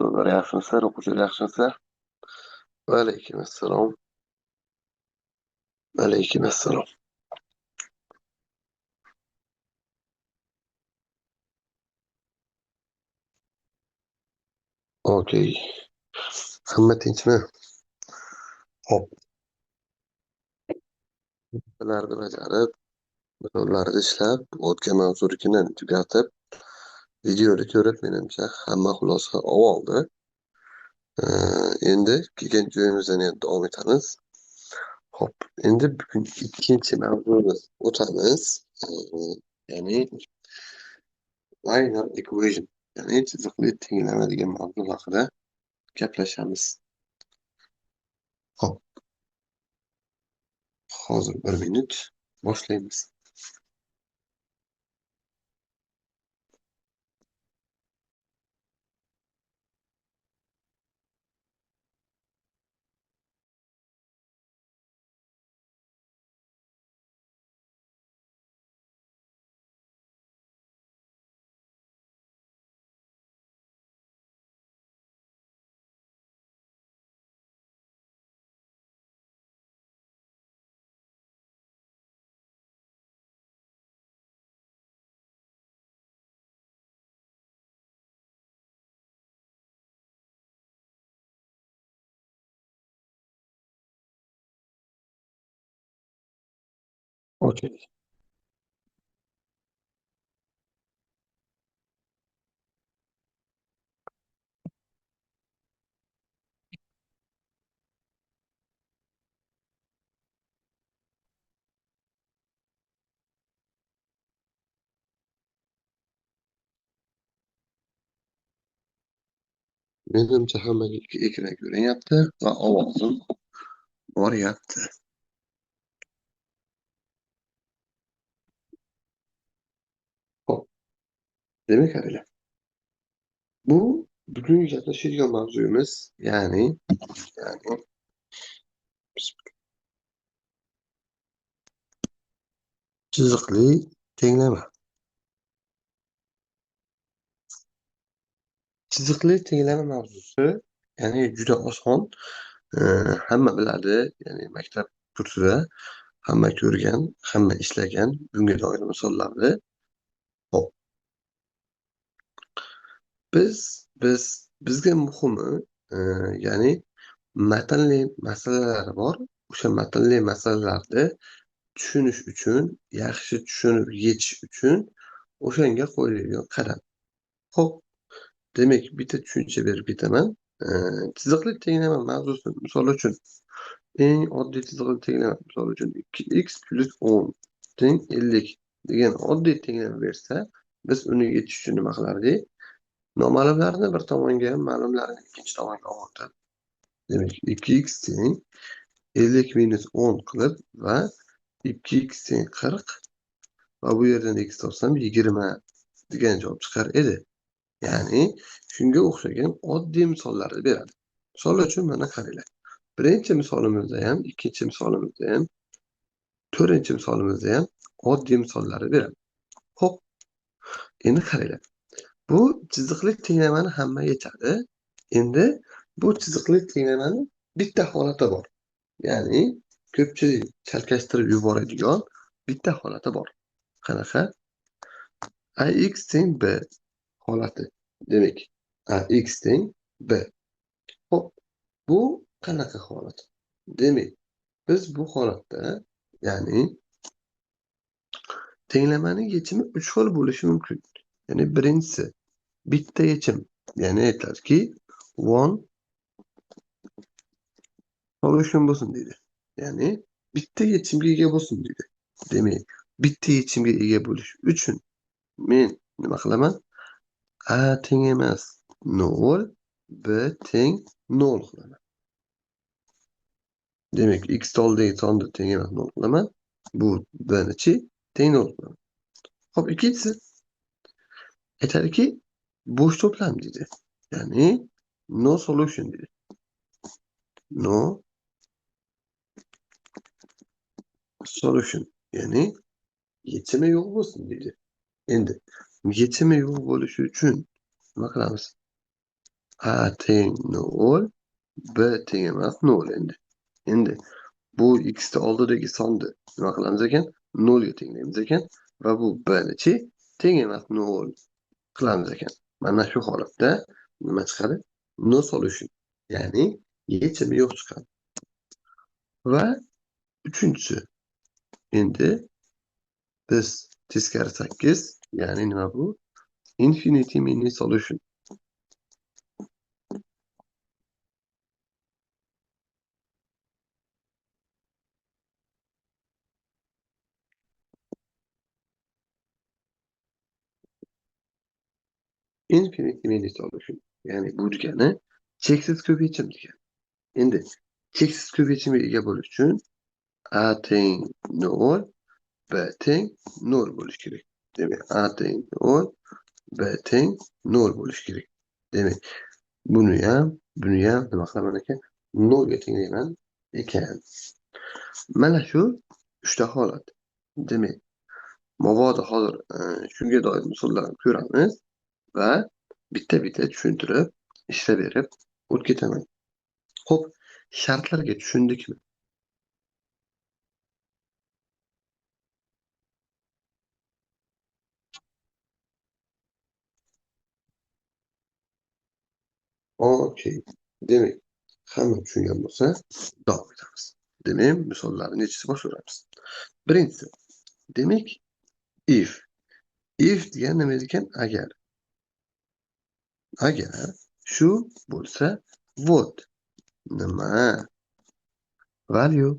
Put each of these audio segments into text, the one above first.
Ustozlar yaxshimisizlar, o'quvchilar yaxshimisizlar? Va alaykum assalom. Alaykum assalom. Okey. Hamma tinchmi? Xo'p. Ularni bajarib, misollarni ishlab, o'tgan mavzunikini tugatib, videoni ko'rib, menimcha hamma xulosa oldi. Endi kelgan joyimizdan endi davom etamiz. Xo'p, endi bugun ikkinchi mavzuga o'tamiz. Ya'ni linear equation, ya'ni chiziqli tenglama degan mavzu haqida gaplashamiz. Xo'p. Hozir 1 minut boshlaymiz. Okey. Menimcha hammaga ekran ko'rinyapti va ovozim boryapti. Xo'p. Demak, qaranglar. Bu bugungi gaplashadigan mavzuyimiz, ya'ni chiziqli tenglama. Chiziqli tenglama mavzusi, ya'ni juda oson, hamma biladi, ya'ni maktab kursida hamma ko'rgan, hamma ishlagan bunga doir misollarni. Xo'p. Bizga muhimi, ya'ni matnli masalalar bor. O'sha matnli masalalarni tushunish uchun, yaxshi tushunib yetish uchun o'shanga qo'yiladigan qadam. Xo'p. Demak, bitta tushuncha berib ketaman. Chiziqli tenglama mavzusi, misol uchun, eng oddiy chiziqli tenglama, misol uchun 2x + 10 teng 50 degan oddiy tenglama bersa, biz uni yetish uchun nima qilardik? Noma'lumlarni bir tomonga, ma'lumlarni ikkinchi tomonga olib. Demak, 2x teng 50 - 10 qilib va 2x teng 40 va bu yerdan x topsam 20 degan javob chiqar edi. Ya'ni shunga o'xshagan oddiy misollarni beradi. Misol uchun mana qaranglar. Birinchi misolimizda ham, ikkinchi misolimizda ham, to'rtinchi misolimizda ham oddiy misollarni beradi. Xo'p. Endi qaranglar. Bu chiziqli tenglamani hamma yechadi. Endi bu chiziqli tenglamani bitta holati bor. Ya'ni ko'pchilik chalkashtirib yuboradigan bitta holati bor. Qanaqa? Ax teng b holati. Demak, ax teng b. Xo'p, bu qanaqa holat? Demak, biz bu holatda, ya'ni tenglamaning yechimi 3 xil bo'lishi mumkin. Ya'ni birinchisi bitta yechim, ya'ni aytiladiki one solution bo'lsin deydi. Ya'ni bitta yechimga ega bo'lsin deydi. Demak, bitta yechimga ega bo'lish uchun men nima qilaman? A teng emas 0, B teng 0 qilaman. Demak, x oldidagi sonni teng emas 0 qilaman. Bu B ni-chi teng 0 qilaman. Xo'p, ikkinchisi aytadiki bo'sh to'plam deydi. Ya'ni no solution deydi. No solution, ya'ni yechimi yo'q bo'lsin deydi. Endi yechimi yo'q bo'lishi uchun nima qilamiz? A teng 0, B teng emas 0 endi. Endi bu x ni oldidagi sonni nima qilamiz ekan? 0 ga tenglaymiz ekan va bu B ni-chi teng emas 0 qilamiz ekan. Mana shu holatda nima chiqadi? No solution, ya'ni yechimi yo'q chiqadi. Va uchinchisi, endi biz teskari 8, ya'ni nima bu? Infinity many solution. Infinity many solution. Ya'ni bu degani cheksiz ko'p yechim degani. Endi cheksiz ko'p yechimga ega bo'lish uchun A teng 0, B teng 0 bo'lishi kerak. Demak, A teng 0, B teng 0 bo'lishi kerak. Demak, buni ham nima qilaman ekan? 0 ga tenglayman ekan. Mana shu uchta holat. Demak, mabodo hozir shunga doir misollarni ko'ramiz va bitta-bitta tushuntirib, ishlab berib o'tib ketaman. Xo'p, shartlarga tushundikmi? Okey. Demak, hamma tushungan bo'lsa, davom etamiz. Demak, misollarni nechasi boshlaymiz. Birinchisi, demak, if. If degan nima ekan? Agar. Agar shu bo'lsa, what? Nima? Value,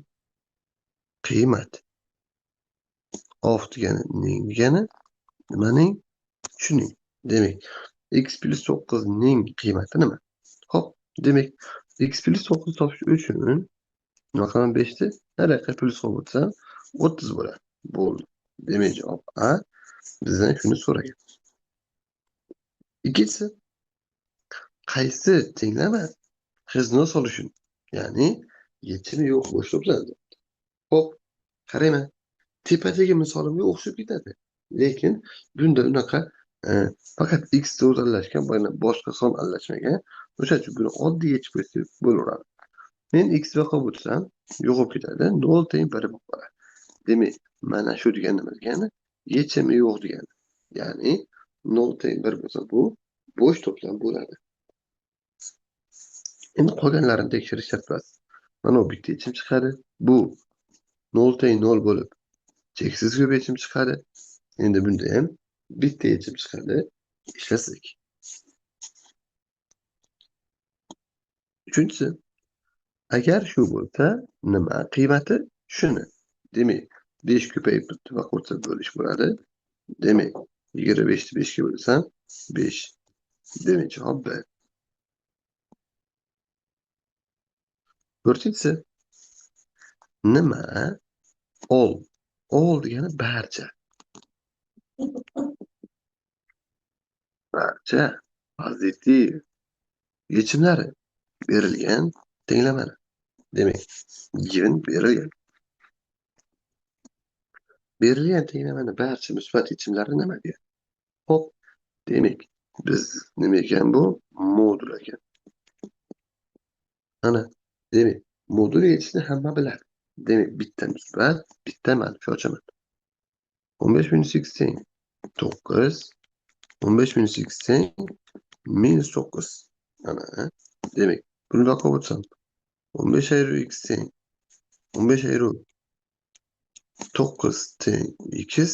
qiymat. Of degani ning degani nimaning? Shuning. Demak, x plus 9 ning qiymati nima? Xo'p, demak, x plus 9 topish uchun nima qilaman? 5 ni nariyoqqa plus qo'yib o'tsam 30 bo'ladi. Bo'ldi. Demak, javob A. Bizdan shuni so'ragan. Ikkinchisi, qaysi tenglama has no solution, ya'ni yechimi yo'q bo'lishi hisoblanadi. Xo'p, qarayman. Tepadagi misolimga o'xshab ketadi. Lekin bunda unaqa faqat x so'z aralashgan, boshqa son aralashmagan. O'sha uchun buni oddiy yechib qo'ysak bo'laveradi. Men x va qo'yib o'tsam, yo'qolib ketadi. 0 teng 1 bo'lib qoladi. Demak, mana shu degani nima degani? Yechimi yo'q degani. Ya'ni 0 teng 1 bo'lsa, bu bo'sh to'plam bo'ladi. Endi qolganlarini tekshirish shart emas. Mana bu bitta yechim chiqadi. Bu 0 teng 0 bo'lib cheksiz ko'p yechim chiqadi. Endi bunda ham bitta yechim chiqadi. Ishlasak. Uchinchisi, agar shu bo'lsa, nima qiymati? Shuni. Demak, 5 ko'payib nima qo'ysa bo'lish bo'ladi. Demak, 25 ni 5 ga bo'lsam 5. Demak, javob B. To'rtinchisi, nima? All. All degani barcha. Barcha pozitiv yechimlari berilgan tenglamani. Demak, given berilgan. Berilgan tenglamani barcha musbat yechimlari nima degan? Xo'p, demak, biz nima ekan bu? Modul ekan. Ana, demak, modul yechishni hamma biladi. Demak, bitta musbat, bitta manfiy ochaman. 15 minus x teng 9, 15 minus x teng minus 9. Ana, demak, buni qo'yib o'tsam 15 ayru x teng 15 ayru 9 teng x,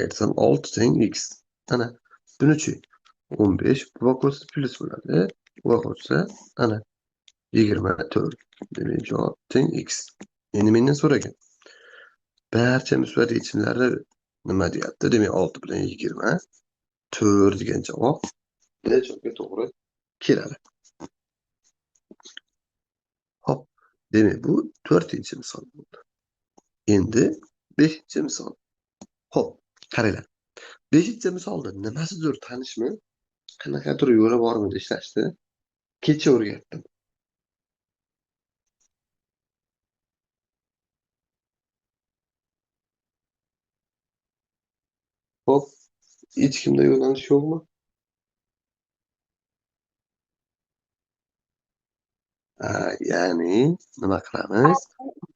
aytsam 6 teng x. Ana, buni-chi 15 bu qo'shsa plus bo'ladi. Bu qo'shsa ana 24. Demak, javob teng x. Endi mendan so'ragan. Barcha musbat yechimlari nima deyapti? Demak, 6 bilan 24 degan javob D javobga to'g'ri keladi. Xo'p, demak, bu 4-misol bo'ldi. Endi 5-misol. Xo'p, qaranglar. 5-misolda nimasidir tanishmi? Qanaqadir yo'li bormi deb ishlashdi. Kecha o'rgatdim. Xo'p, hech kimda yo'nalish yo'qmi? Ya'ni nima qilamiz?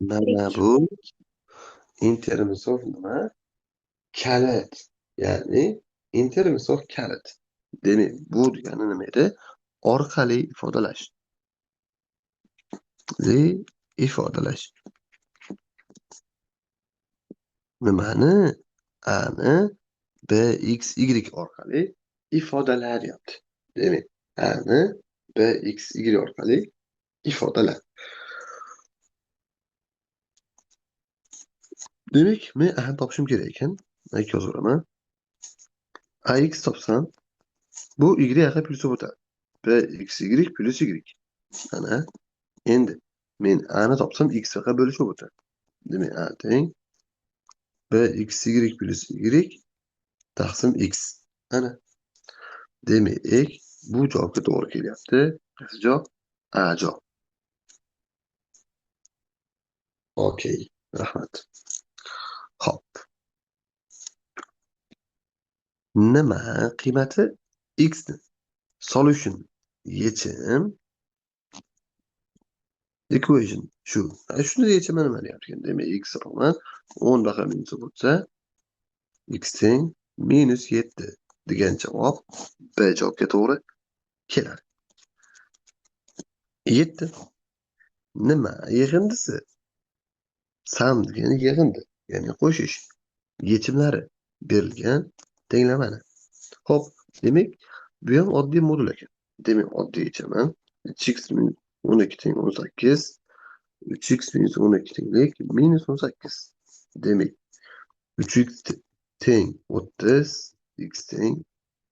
Mana bu in terms of nima? Kalit. Ya'ni in terms of kalit. Demak, bu degani nima edi? Orqali ifodalash. Ifodalash. Nimani? A ni B, X, Y orqali ifodalayapti. Demak, A ni B, X, Y orqali ifodalar. Demak, men A ni topishim kerak ekan. Men yozaveraman. AX topsam, bu Y ga plyus o'tadi. B, X, Y plyus Y. Ana, endi men A ni topsam X ga bo'lishib o'tadi. Demak, A teng B, X, Y plyus Y taqsim X. Ana. Demak, bu javobga to'g'ri kelyapti. Qaysi javob? A javob. Okey, rahmat. Xo'p. Nima qiymati X ni? Solution, yechim. Equation shu. Shuni yechimi nima deyapti? Demak, X topaman. 10 baqa minus bo'lsa, X teng minus 7 degan javob B javobga to'g'ri keladi. 7. Nima yig'indisi? Sum degani yig'indi, ya'ni qo'shish. Yechimlari berilgan tenglamani. Xo'p, demak, bu ham oddiy modul ekan. Demak, oddiy yechaman. 3x minus 12 teng 18, 3x minus 12 tenglik minus 18. Demak, 3x teng 30, x teng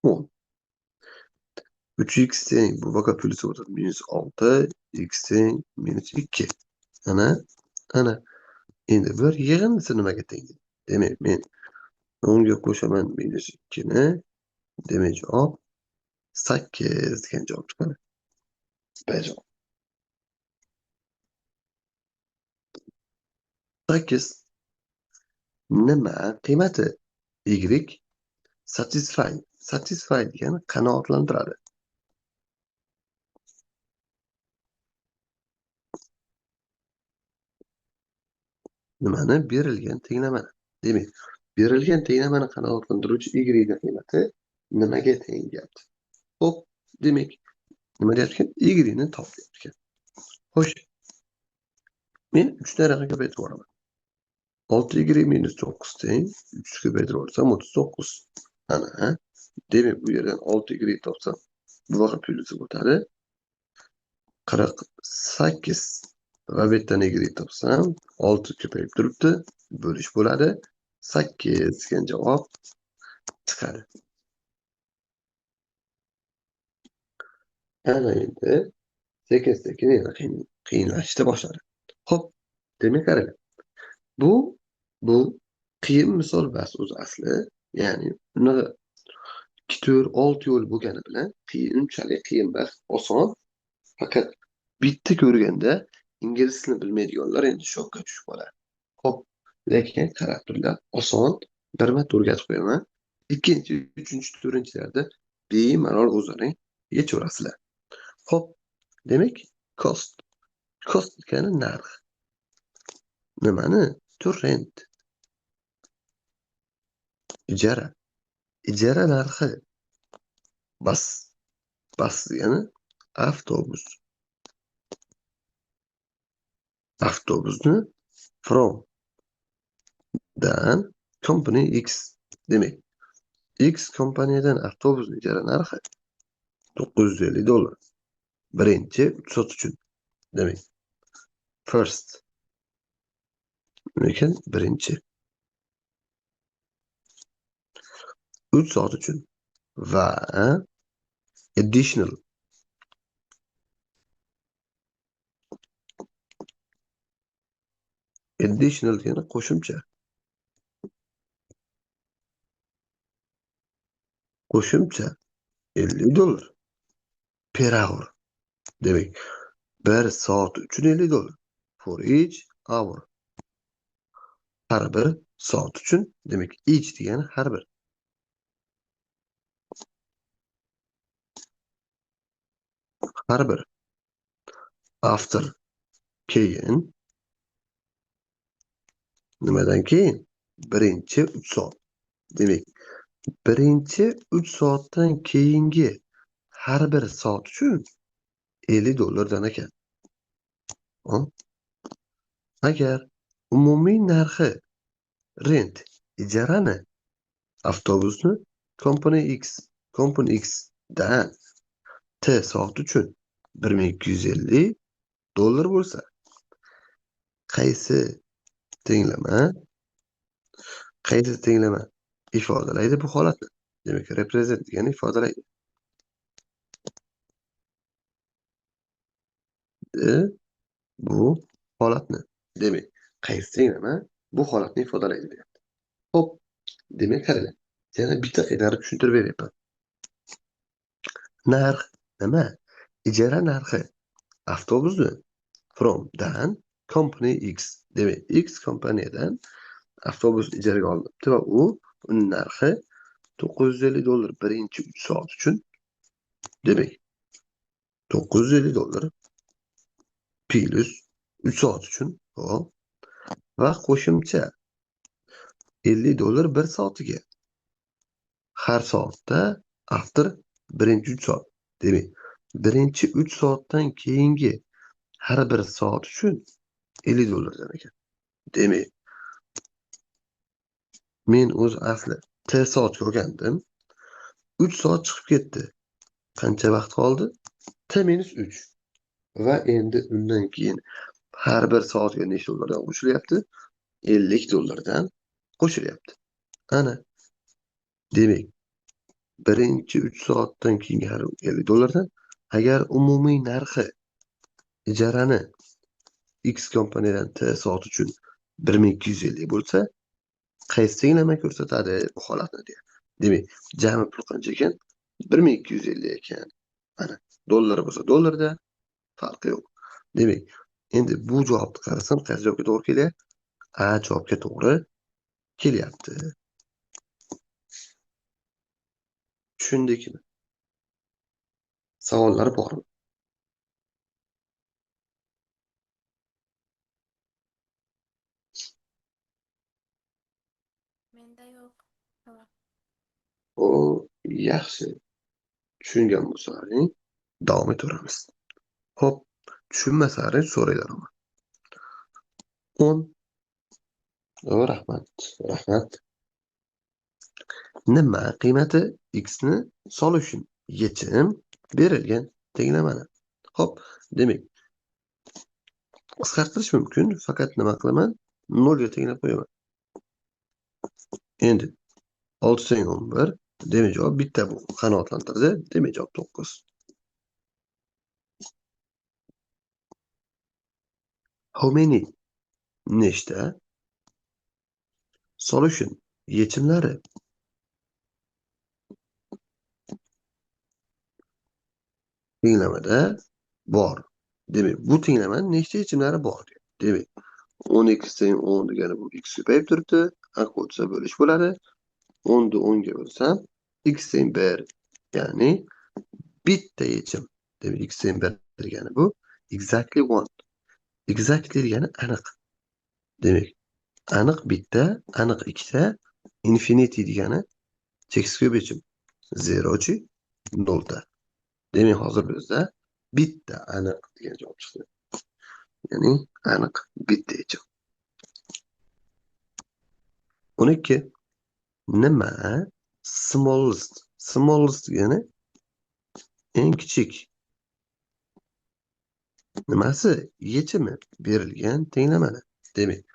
10. 3x teng bu baqa plyus o'tadi minus 6, x teng minus 2. Ana, ana. Endi bir yig'indisi nimaga teng? Demak, men 10 ga qo'shaman minus 2 ni. Demak, javob 8 degan javob chiqadi. B javob. 8. Nima qiymati? Y satisfy. Satisfy degani qanoatlantiradi. Nimani? Berilgan tenglamani. Demak, berilgan tenglamani qanoatlantiruvchi Y ning qiymati nimaga teng deyapti. Xo'p, demak, nima deyapti ekan? Y ni top deyapti ekan. Xo'sh. Men 3 dan raqam ko'paytirib yuboraman. 6y minus 9 teng 3 ko'paytirib yuborsam 39. Ana, demak, bu yerdan 6y topsam, bu vaqt plyusi o'tadi. 48 va bu yerdan y topsam 6 ko'payib turibdi, bo'lish bo'ladi. 8 degan javob chiqadi. Ana endi sekin-sekin yana qiyinlashishni boshladi. Xo'p, demak qaranglar. Bu qiyin misol emas o'zi asli, ya'ni unaqa 2, 4, 6 yo'l bo'lgani bilan qiyin, unchalik qiyin emas, oson. Faqat bitta ko'rganda ingliz tilini bilmaydiganlar endi shokka tushib qoladi. Xo'p, lekin qarab turinglar, oson. Bir marta o'rgatib qo'yaman. Ikkinchi, uchinchi, to'rtinchilarda bemalol o'zlaring yechaverasizlar. Xo'p, demak, cost. Cost degani narx. Nimani? To rent. Ijara. Ijara narxi. Bus. Bus degani avtobus. Avtobusni from dan company X. Demak, X kompaniyadan avtobusni ijara narxi $950. Birinchi 3 soat uchun. Demak, first. Lekin birinchi 3 soat uchun va additional additional degani qo'shimcha. Qo'shimcha $50 per hour. Demak, 1 soat uchun $50 for each hour. Har bir soat uchun, demak, each degani har bir. Har bir. After Keyin nimadan keyin? Birinchi 3 soat. Demak, birinchi 3 soatdan keyingi har bir soat uchun 50 dollardan ekan. Agar umumiy narxi rent ijarani avtobusni Company X dan T soat uchun 1250 dollar bo'lsa, qaysi tenglama ifodalaydi bu holatni? Demak, represent degani ifodalaydi. Bu holatni. Demak, qaysi tenglama bu holatni ifodalaydi deyapti. Xo'p, demak qaranglar. Yana bitta qaytarib tushuntirib beryapman. Narx nima? Ijara narxi avtobusni from dan Company X. Demak, X kompaniyadan avtobus ijaraga olinibdi va uning narxi 950 dollar birinchi 3 soat uchun. Demak, 950 dollar plus 3 soat uchun, hop, va qo'shimcha 50 dollar 1 soatiga. Har soatda after birinchi 3 soat. Demak, birinchi 3 soatdan keyingi har bir soat uchun 50 dollardan ekan. Demak, men o'z asli T soatga olgandim. 3 soat chiqib ketdi. Qancha vaqt qoldi? T minus 3. Va endi undan keyin har bir soatga necha dollardan qo'shilyapti? 50 dollardan qo'shilyapti. Ana. Demak, birinchi 3 soatdan keyingi har 50 dollardan agar umumiy narxi ijarani X kompaniyadan T soat uchun 1250 bo'lsa, qaysi tenglama ko'rsatadi bu holatni deyapti. Demak, jami pul qancha ekan? 1250 ekan. Mana, dollar bo'lsa dollarda farqi yo'q. Demak, endi bu javobni qarasam qaysi javobga to'g'ri kelyapti? A javobga to'g'ri kelyapti. Tushundikmi? Savollar bormi? Menda yo'q. O, yaxshi. Tushungan bo'lsalaring davom etaveramiz. Xo'p, tushunmasalaring so'raylar. 10. O, rahmat, rahmat. Nima qiymati x ni solution yechim berilgan tenglamani. Xo'p, demak, qisqartirish mumkin, faqat nima qilaman? 0 ga tenglab qo'yaman. Endi 6 teng 11, demak javob bitta bu qanoatlantirdi, demak javob 9. How many? Nechta? Solution yechimlari. Tenglamada bor. Demak, bu tenglamani nechta yechimlari bor? Demak, 10x teng 10 degani bu x ko'payib turibdi. A qo'shsa bo'lish bo'ladi. 10 ni 10 ga bo'lsam x teng 1, ya'ni bitta yechim. Demak, x teng 1 degani bu exactly 1. Exactly degani aniq. Demak, aniq bitta, aniq ikkita, infinity degani cheksiz ko'p yechim. 0chi 0 ta. Demak, hozir bizda bitta aniq degan javob chiqdi. Ya'ni aniq bitta yechim. 12. Nima? Smallest. Smallest degani eng kichik. Nimasi? Yechimi berilgan tenglamani. Demak,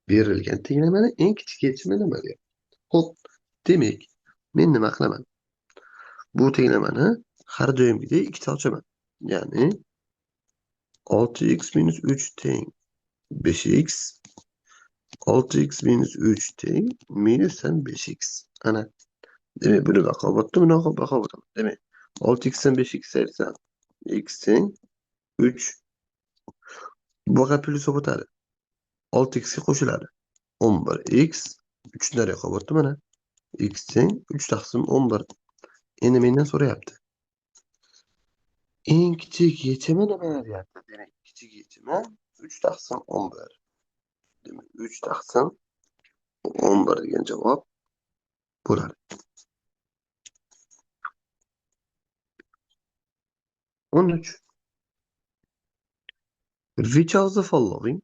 berilgan tenglamani eng kichik yechimi nima deyapti? Xo'p, demak, men nima qilaman? Bu tenglamani har doimgidek ikkita ochaman. Ya'ni 6x minus 3 teng 5x, 6x minus 3 teng minusdan 5x. Ana. Demak, buni baho botdi, buni baho botaman. Demak, 6x dan 5x aytsam, x teng 3. Bu faqat plyus bo'lib o'tadi. 6x ga qo'shiladi. 11x 3 nariyoqqa botdi mana. X teng 3 taqsim 11. Endi mendan so'rayapti. Eng kichik yechimi nima deyapti? Demak, kichik yechimi 3 taqsim 11. Demak, 3 taqsim 11 degan javob bo'ladi. 13. Which of the following?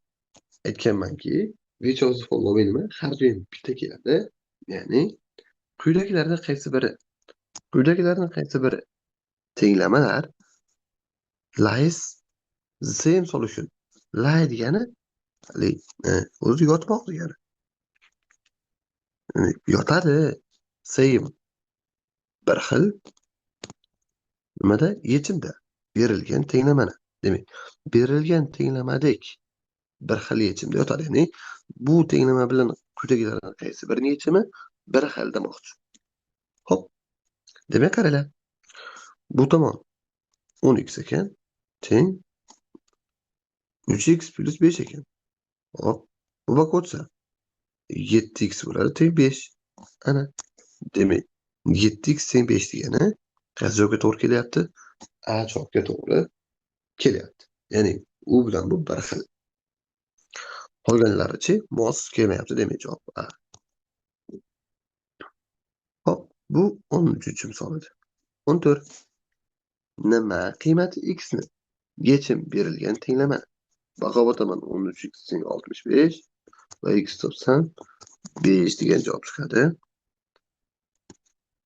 Aytganmanki, which of the following nima? Har doim bitta keladi. Ya'ni quyidagilardan qaysi biri? Quyidagilardan qaysi biri? Tenglamalar lies the same solution. Lie degani o'zi yotmoq degani. Yotadi. Same. Bir xil nimada? Yechimda berilgan tenglamani. Demak, berilgan tenglamadek bir xil yechimda yotadi. Ya'ni bu tenglama bilan quyidagilardan qaysi birining yechimi bir xil demoqchi. Xo'p. Demak, qaranglar. Bu tomon 10x ekan, teng 3x plus 5 ekan. Hop, bu bak o'tsa 7x bo'ladi, teng 5. Ana, demak, 7x teng 5 degani qaysi javobga to'g'ri kelyapti? A javobga to'g'ri kelyapti. Ya'ni u bilan bu bir xil. Qolganlarichi mos kelmayapti, demak javob A. Hop, bu 13-misol edi. 14. Nima qiymati x ni yechim berilgan tenglamani? Baqobotaman 13x teng 65 va x topsam 5 degan javob chiqadi.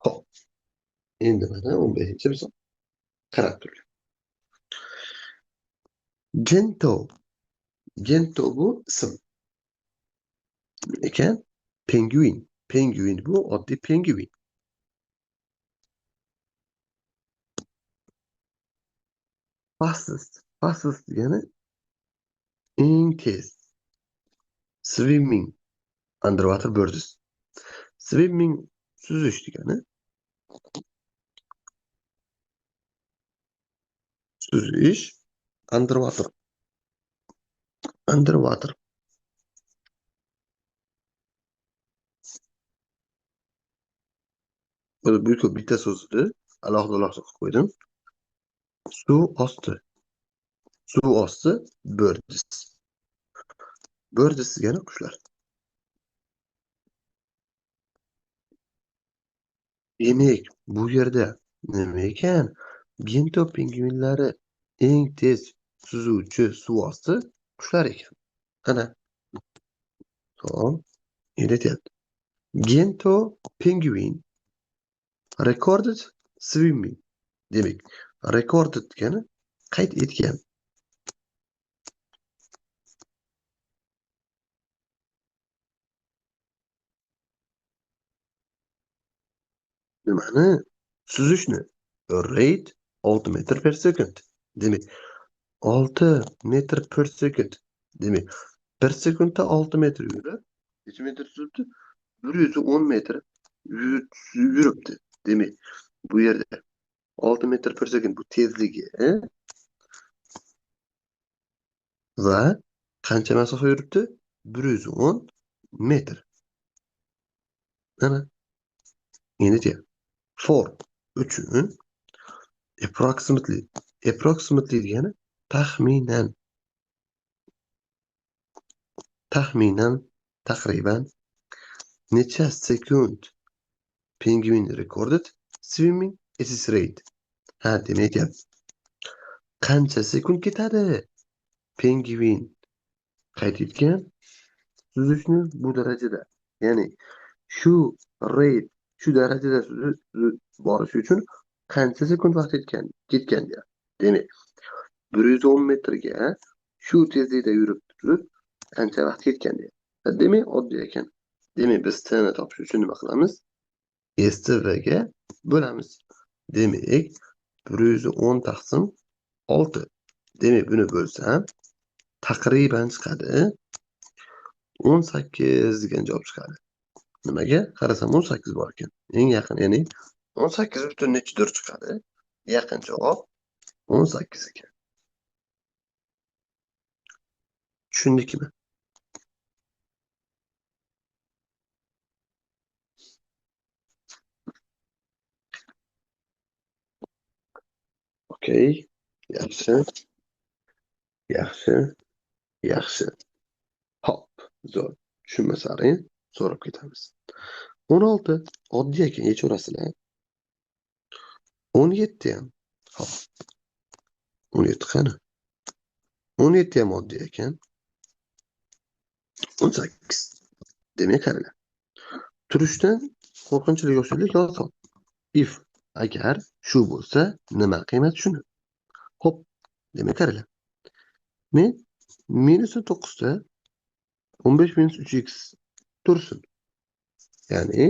Xo'p. Endi mana 15-misol. Qarab turing. Gento. Gento bu ism. Ekan penguin. Penguin bu oddiy penguin. Fastest. Fastest degani eng tez. Swimming underwater birds. Swimming suzish degani. Suzish underwater. Underwater. Bu bitta so'z edi. Alohida alohida qilib qo'ydim. Suv osti. Suv osti birds. Birds degani qushlar. Demak, bu yerda nima ekan? Gento pingvinlari eng tez suzuvchi suv osti qushlar ekan. Ana. Xo'p, endi aytyapti. Gento penguin recorded swimming. Demak, recorded degani qayd etgan. Nimani? Suzishni. Rate 6 metr per sekund. Demak, 6 metr per sekund. Demak, 1 sekundda 6 metr yurib, necha metr suzibdi? 110 metr yuribdi. Demak, bu yerda 6 metr per sekund bu tezligi va qancha masofa yuribdi? 110 metr. Mana endi deyapti. For uchun approximately. Approximately degani taxminan. Taxminan, taqriban necha sekund penguin recorded swimming at its rate. Ha, demak aytyapti. Qancha sekund ketadi penguin qayd etgan suzishni bu darajada. Ya'ni shu rate, shu darajada suzib borish uchun qancha sekund vaqt ketgan deyapti. Demak, 110 metrga shu tezlikda yurib turib qancha vaqt ketgan deyapti. Demak, oddiy ekan. Demak, biz t ni topish uchun nima qilamiz? S T V ga bo'lamiz. Demak, 110 taqsim 6. Demak, buni bo'lsam taqriban chiqadi 18 degan javob chiqadi. Nimaga? Qarasam 18 bor ekan. Eng yaqin, ya'ni 18 butun nechidir chiqadi. Yaqin javob 18 ekan. Tushundikmi? Okey, yaxshi. Yaxshi. Yaxshi. Hop, zo'r. Tushunmasalaring so'rab ketamiz. 16 oddiy ekan, yechaverasizlar. 17 ham. Hop. 17 qani? 17 ham oddiy ekan. 18. Demak, qaranglar. Turishdan qo'rqinchli o'xshaydi, oson. If agar shu bo'lsa, nima qiymat shuni? Hop, demak qaranglar. Men -9 da 15 minus 3x tursin. Ya'ni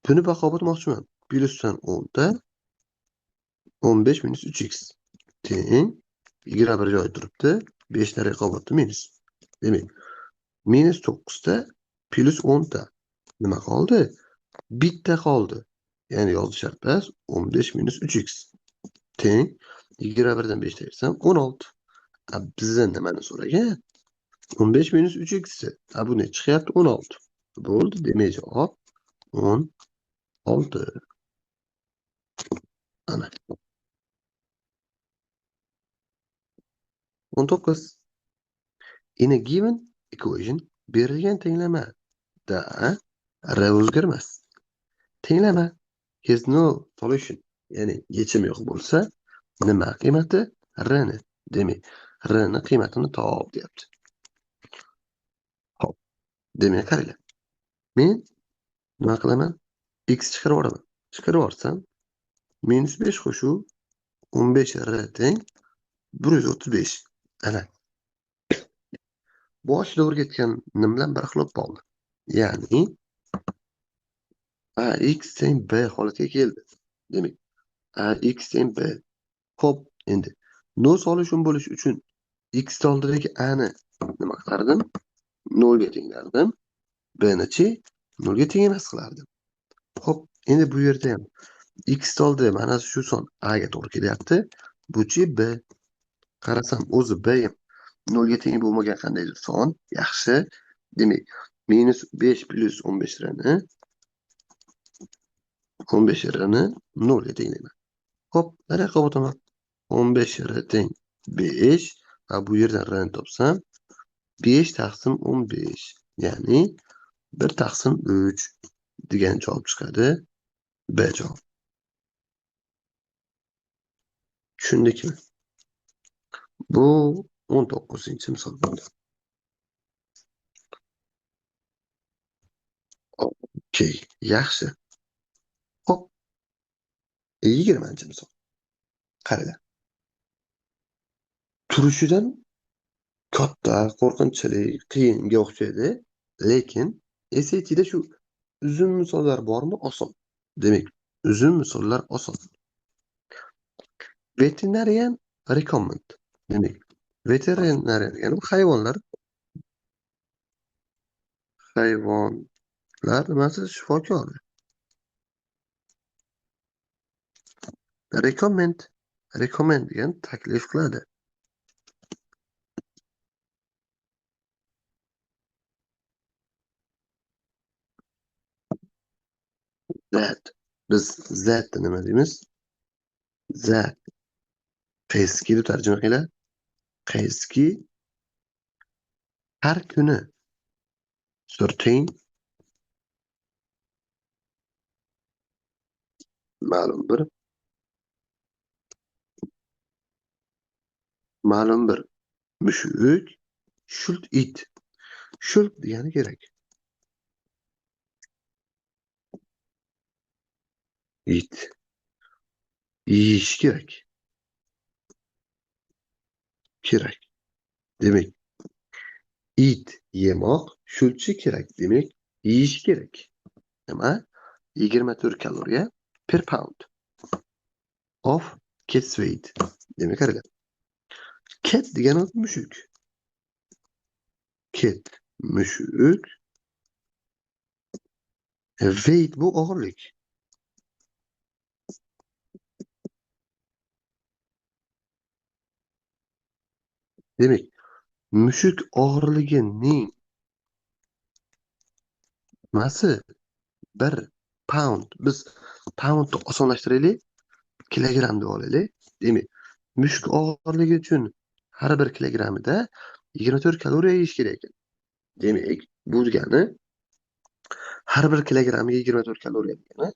buni baho bermoqchiman. Plyusdan 10 da 15 minus 3x teng 21 joyi turibdi. 5 ta raqobatda minus. Demak, minus 9 da plyus 10 ta nima qoldi? Bitta qoldi. Ya'ni yozish shart emas. 15 minus 3x teng 21 dan 5 ta aytsam 16. Bizdan nimani so'ragan? 15 minus 3x. Bu ne chiqyapti? 16. Bo'ldi. Demak, javob 16. Ana. 19. In a given equation berilgan tenglamada r o'zgarmas. Tenglama has no solution, ya'ni yechim yo'q bo'lsa, nima qiymati? R ni. Demak, r ni qiymatini top deyapti. Xo'p, demak qaranglar. Men nima qilaman? X chiqarib yuboraman. Chiqarib yuborsam minus 5 qo'shuv 15 r teng 135. Ana. Boshida o'rgatgan nim bilan bir xil bo'lib qoldi. Ya'ni a x teng b holatiga keldi. Demak, a x teng b. Xo'p, endi no solution bo'lish uchun x oldidagi a ni nima qilardim? 0 ga tenglardim. B ni chi 0 ga teng emas qilardim. Xo'p, endi bu yerda ham x oldi mana shu son a ga to'g'ri kelyapti. Bu-chi b. Qarasam o'zi b ham 0 ga teng bo'lmagan qandaydir son. Yaxshi. Demak, minus 5 plyus 15 r ni 15 r ni 0 ga tenglayman. Xo'p, nariyoqqa o'taman. 15 r teng 5. Va bu yerdan r ni topsam 5 taqsim 15, ya'ni 1 taqsim 3 degan javob chiqadi. B javob. Tushundikmi? Bu 19-misol bo'ldi. Okey, yaxshi. Xo'p. 20-misol. Qaranglar. Turishidan katta, qo'rqinchli, qiyinga o'xshaydi, lekin SATda shu uzun misollar bormi? Oson. Demak, uzun misollar oson. Veterinarian recommend. Demak, veterinarian degani hayvonlar nimasi? Shifokori. Recommend, recommend degan taklif qiladi. That. Biz that nima deymiz? That. Qaysi deb tarjima qiladi? Qaysi har kuni certain ma'lum bir mushuk should eat. Should degani kerak. Eat. Yeyish kerak. Kerak. Demak, eat yemoq, shouldchi kerak. Demak, yeyish kerak. Nima? 24 kaloriya per pound of cat's weight. Demak, qaranglar. Cat degani mushuk. Cat mushuk. Weight bu og'irlik. Demak, mushuk og'irligining nimasi? 1 pound. Biz poundni osonlashtiraylik, kilogram deb olaylik. Demak, mushuk og'irligi uchun har bir kilogrammida 24 kaloriya yeyish kerak ekan. Demak, bu degani har bir kilogrammiga 24 kaloriya degani,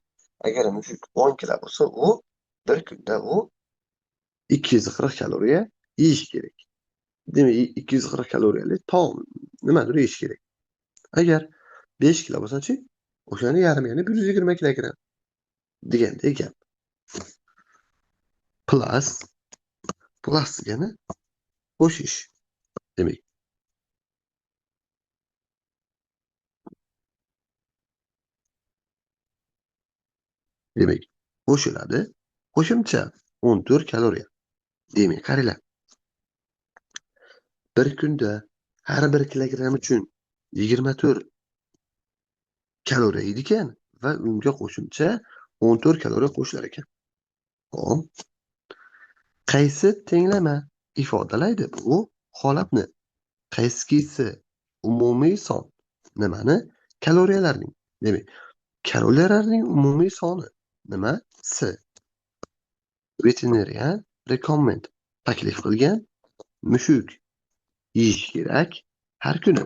agar mushuk 10 kilo bo'lsa, u bir kunda u 240 kaloriya yeyish kerak. Demak, 240 kaloriyali taom nimadir yeyish kerak. Agar 5 kilo bo'lsa-chi, o'shani yarmi, ya'ni 120 kilogramm degandek gap. Plus, plus degani qo'shish. Demak, qo'shiladi qo'shimcha 14 kaloriya. Demak, qaranglar. Bir kunda har bir kilogramm uchun 24 kaloriya yeydi ekan va unga qo'shimcha 14 kaloriya qo'shilar ekan. Xo'p. Qaysi tenglama ifodalaydi bu holatni? Qaysikisi umumiy son? Nimani? Kaloriyalarning. Demak, kaloriyalarning umumiy soni nima? S. Veterinarian recommend taklif qilgan mushuk yeyish kerak har kuni.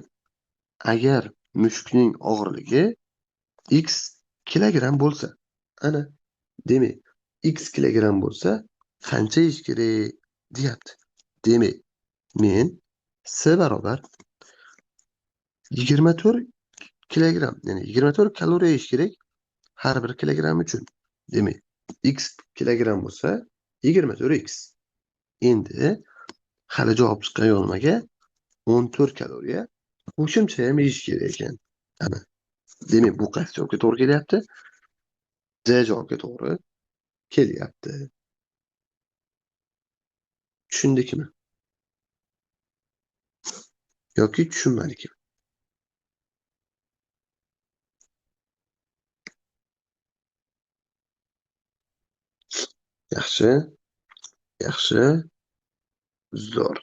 Agar mushukning og'irligi x kilogramm bo'lsa, ana, demak, x kilogramm bo'lsa qancha yeyish kerak deyapti. Demak, men S barobar 24 kilogramm, ya'ni 24 kaloriya yeyish kerak har bir kilogramm uchun. Demak, x kilogramm bo'lsa 24x. Endi hali javob chiqqan yo'q nimaga? 14 kaloriya qo'shimcha ham yeyish kerak ekan. Ana. Demak, bu qaysi javobga to'g'ri kelyapti? C javobga to'g'ri kelyapti. Tushundikmi? Yoki tushunmadikmi? Yaxshi. Yaxshi. Zo'r.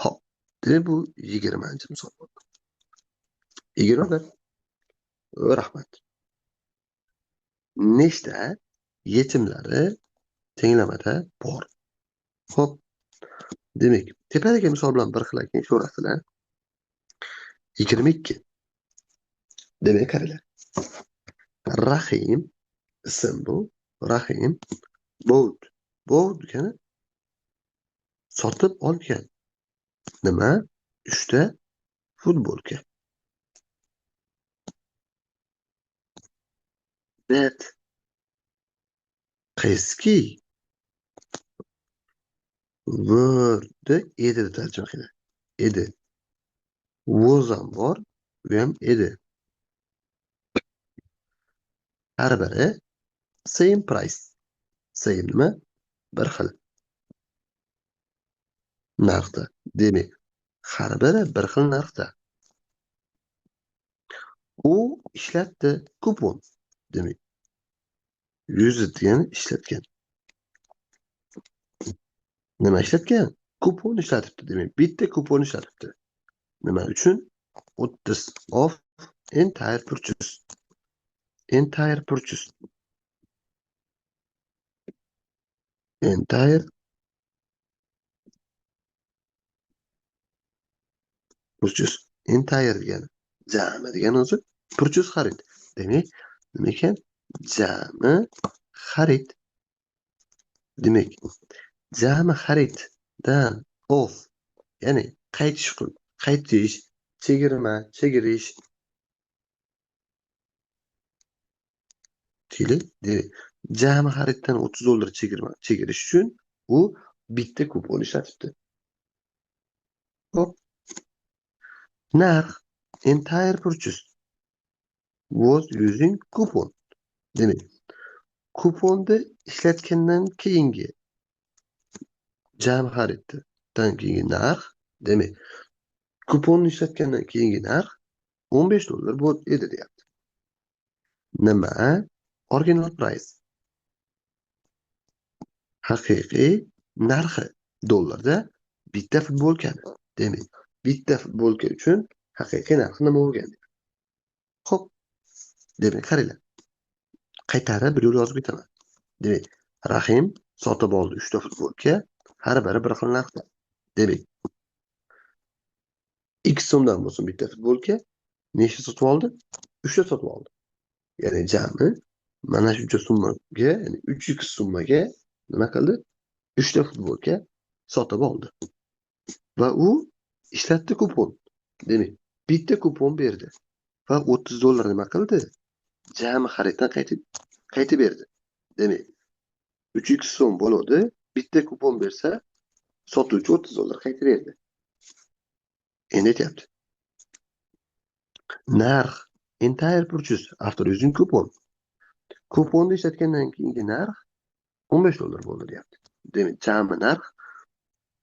Xo'p, demak bu 20-misol bo'ldi. 21. Rahmat. Nechta yechimlari tenglamada bor? Xo'p. Demak, tepadagi misol bilan bir xil ekan, ko'rasizlar. 22. Demak, qaranglar. Rahim ism bu. Rahim bought. Bought degani sotib olgan. Nima? 3 ta futbolka. Bet. Qaysi? Word'ni edi deb tarjima qiladi. Edi. Was ham bor, u ham edi. Har biri same price. Same nima? Bir xil narxda. Demak, har biri bir xil narxda. U ishlatdi kupon. Demak, 100 degani ishlatgan. Nima ishlatgan? Kupon ishlatibdi. Demak, bitta kupon ishlatibdi. Nima uchun? 30 off entire purchase. Entire purchase. Entire purchase. Entire degani jami degani o'zi purchase xarid. Demak, nima ekan? Jami xarid. Demak, jami xariddan off, ya'ni qaytish, qaytish, chegirma, chegirish. Deylik, demak, jami xariddan $30 chegirma, chegirish uchun u bitta kupon ishlatibdi. Xo'p. Narx entire purchase was using coupon. Demak, kuponni ishlatgandan keyingi jami xariddan keyingi narx, demak, kuponni ishlatgandan keyingi narx $15 bo'ldi edi deyapti. Nima? Original price. Haqiqiy narxi dollarda bitta futbolkani. Demak, bitta futbolka uchun haqiqiy narxi nima bo'lgan? Xo'p. Demak, qaranglar. Qaytarib bir yo'l yozib ketaman. Demak, Rahim sotib oldi 3 ta futbolka, har biri bir xil narxda. Demak, X so'mdan bo'lsin bitta futbolka nechta sotib oldi? 3 ta sotib oldi. Ya'ni jami mana shuncha summaga, ya'ni 3x summaga nima qildi? 3 ta futbolka sotib oldi. Va u ishlatdi kupon. Demak, bitta kupon berdi va $30 nima qildi? Jami xariddan qaytib berdi. Demak, 3x so'm bo'ladi, bitta kupon bersa, sotuvchi $30 qaytib berdi. Endi aytyapti. Narx entire purchase after using coupon. Kuponni ishlatgandan keyingi narx $15 bo'ldi deyapti. Demak, jami narx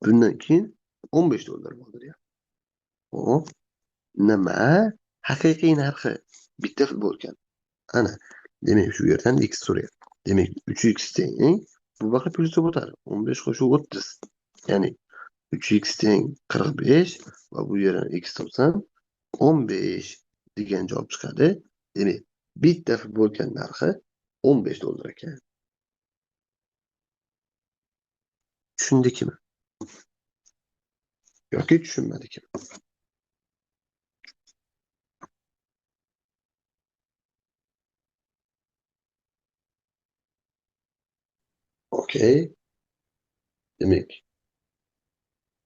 bundan keyin $15 bo'ldi deyapti. Xo'p, nima haqiqiy narxi bitta futbolka? Ana, demak shu yerdan x so'rayapti. Demak, 3x teng bu baqa plyus bo'lib o'tadi. 15 qo'shib 30. Ya'ni 3x teng 45 va bu yerdan x topsam 15 degan javob chiqadi. Demak, bitta futbolka narxi $15 ekan. Tushundikmi? Yoki tushunmadikmi? Okey. Demak,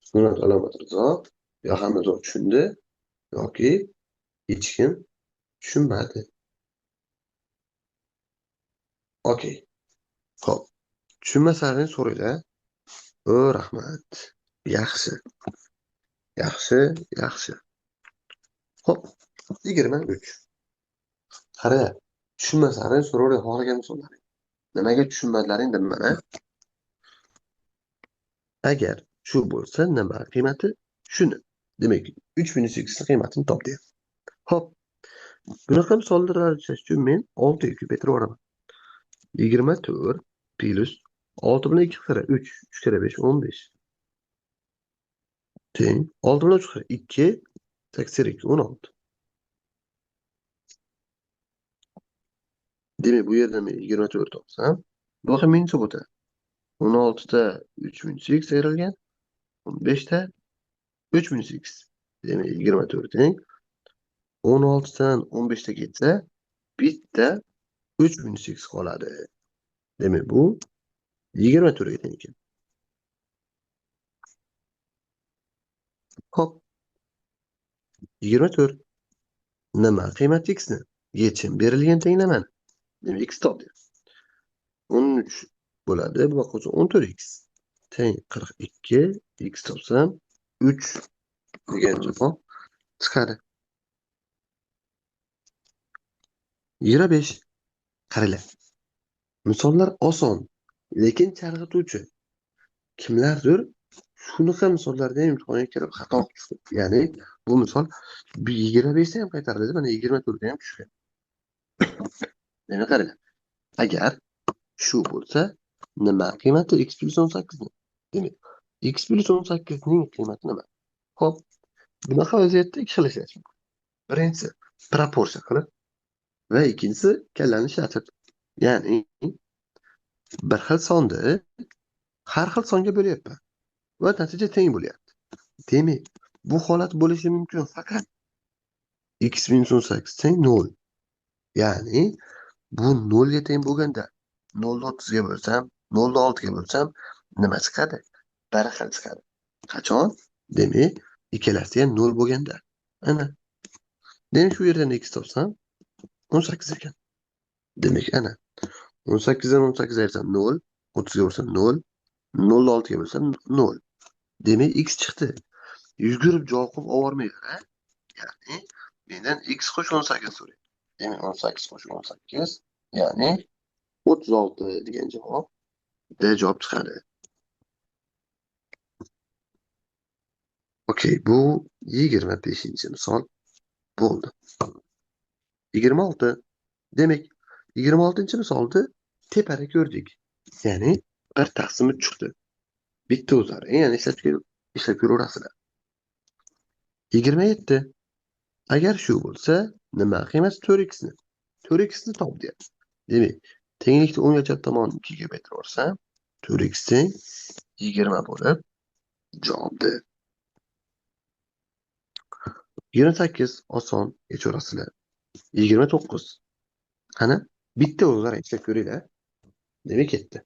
Sunnat Alomat Rizo yo hamma zo'r tushundi yoki hech kim tushunmadi. Okey. Xo'p. Tushunmasalaring so'ranglar. O, rahmat. Yaxshi. Yaxshi, yaxshi. Xo'p, 23. Qara, tushunmasalaring so'ravering, xohlagan misollaring. Nimaga tushunmadilaring bilmadim. Agar shu bo'lsa, nima qiymati? Shuni. Demak, 3 minus x ning qiymatini top deyapti. Xo'p. Bunaqa misollar ishlash uchun men 6 ga ko'paytirib yuboraman. 24 plus 6 bilan 2 qara 3, 3 kara 5 15. Teng 6 bilan 3 qara 2, 8 2 16. Demak, bu yerda men 24 topsam, bu ham minus bo'lib o'tadi. 16 ta 3 minus x ayrilgan, 15 ta 3 minus x. Demak, 24 teng 16 dan 15 ta ketsa, bitta 3 minus x qoladi. Demak, bu 24 ga teng ekan. Xo'p. 24. Nima qiymati x ni? Yechim berilgan tenglamani. Demak, x top deyapti. 13 bo'ladi. Bu vaqt 14x teng 42, x topsam 3 degan javob chiqadi. 25. Qaranglar. Misollar oson, lekin chalg'ituvchi. Kimlardir shunaqa misollarda ham imtihonga kirib xato tushdi. Ya'ni bu misol 25 ta ham qaytariladi, mana 24 ta ham tushgan. Demak, qaranglar. Agar shu bo'lsa, nima qiymati x plus 18 ni? Demak, x plus 18 ning qiymati nima? Xo'p, bunaqa vaziyatda ikki xil ishlash mumkin. Birinchisi proporsiya qilib va ikkinchisi kallani ishlatib. Ya'ni bir xil sonni har xil songa bo'lyapman va natija teng bo'lyapti. Demak, bu holat bo'lishi mumkin faqat x minus 18 teng 0. Ya'ni bu 0 ga teng bo'lganda 0 ni 30 ga bo'lsam, 0 ni 6 ga bo'lsam nima chiqadi? Bir xil chiqadi. Qachon? Demak, ikkalasi ham 0 bo'lganda. Ana. Demak, shu yerdan x topsam 18 ekan. Demak, ana 18 dan 18 ayırsam 0, 30 ga bo'lsam 0, 0 ni 6 ga bo'lsam 0. Demak, x chiqdi. Yugurib javob qilib obormaydi, ya'ni mendan x qo'sh 18 so'raydi. Demak, 18 qo'sh 18, ya'ni 36 degan javob D javob chiqadi. Okey, bu 25-misol bo'ldi. 26. Demak, 26-misolda tepada ko'rdik. Ya'ni 1 taqsim 3 chiqdi. Bitta o'zari, ya'ni ishlab ko'raverasizlar. 27. Agar shu bo'lsa, nima qiymati 4x ni? 4x ni top deyapti. Demak, tenglikni o'ng va chap tomonni 2 ga ko'paytirib yuborsam, 4x teng 20 bo'lib javobdi. 28 oson yecharasizlar. 29. Qani bitta o'zlari ishlab ko'ringlar. Demak ketdi.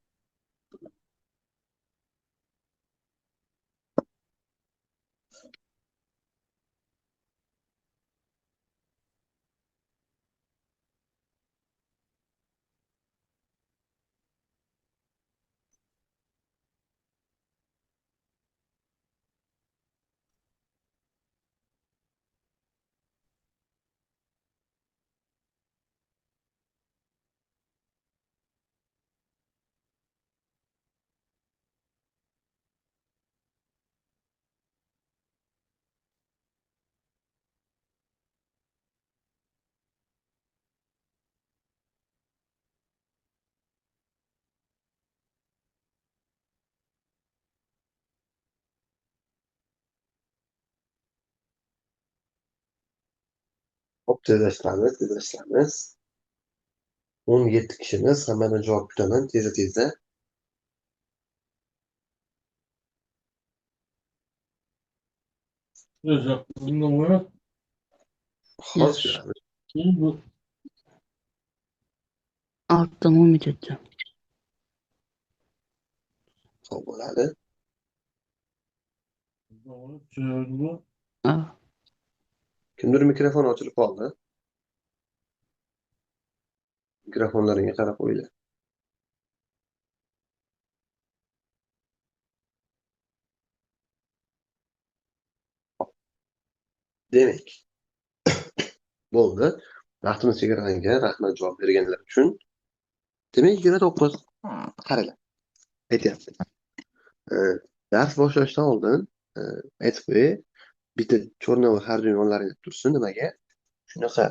Hop, tezlashtiramiz. 17 kishimiz, hammadan javob kutaman, tezda-tezda. Hozir ko'ramiz. Alttan umid etdim. Xo'p, bo'ladi. Kimdir mikrofon ochilib qoldi. Mikrofonlaringga qarab qo'yinglar. Demak, bo'ldi. Vaqtimiz chegaralangan. Rahmat javob berganlar uchun. Demak, 29. Qaranglar. Aytyapti. Dars boshlashdan oldin aytib qo'yay. Bitta chornovoy har doim yonlaringda tursin. Nimaga? Shunaqa